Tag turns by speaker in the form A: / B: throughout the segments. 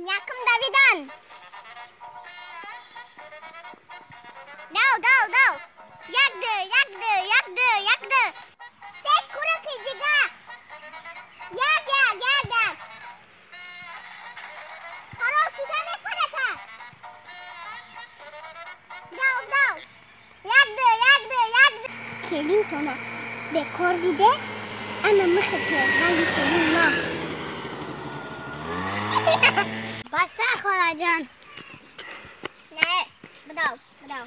A: Якум давидан. Дав, дав, дав. Як ду, як ду, як ду, як ду. Се кураки дига. Як, як, як, як. Хароб шуда мепарата. Дав, дав. Як ду, як ду, як ду. Келинтона бекор диде, ана михе ранги келин ма. Баса холаҷон. Не, бидав, бидав.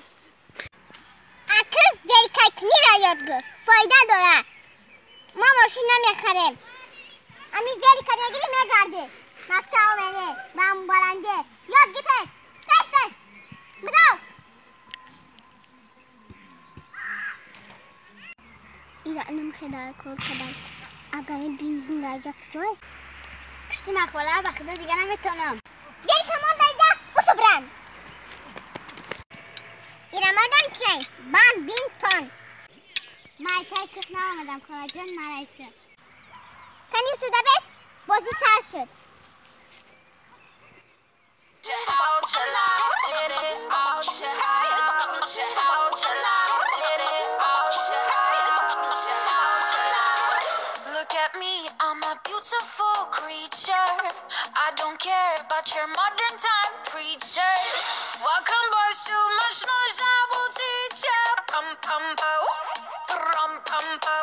A: Аки великакнира ёд гир, фоида дора. Ма мошин намехарем. Ами велика мегири мегарди. Мактаб мере, бам баланде. Ёд гир тез, тез, бидав. Ира намхедар кор кардам. Агар ин бензин дар ҷа куҷое? Кишти ман хола, ба худо дига наметонам. Велика мон дар ҷа усубран. Ира мадам чай, бам бинтон. Ман тай ких наомадам, холаҷон, марайка. Кани усуда бес, бозӣ сар шуд.
B: Look at me, I'm a beautiful creature. I don't care about your modern time preacher. Welcome boys, too much noise, I will teach ya. Pum pum po, pum pum po.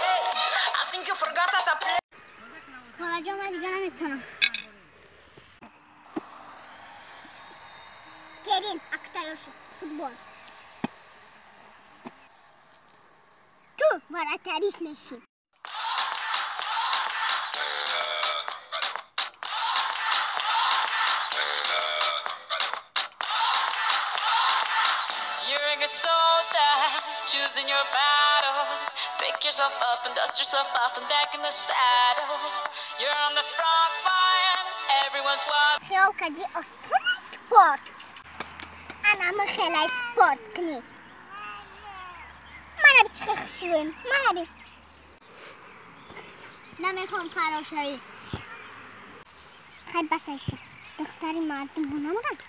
B: Hey, I think you forgot that I play.
A: холаҷон, ман дига наметонам. Келин, аки тайёр шуд. Футбол. Ту вратарист мешӣ.
C: You're a good soldier, choosing your battles. Pick yourself up and dust yourself off and back in the saddle. You're on the front line, everyone's watching.
A: Хиёл кардӣ осонай спорт. Ана хелай спорт кунӣ. Мана би чӣ хел хушрӯем. Мана би. Намехоҳам хароб шавӣ. Хай басай шуд. Духтари мардум бо намурад.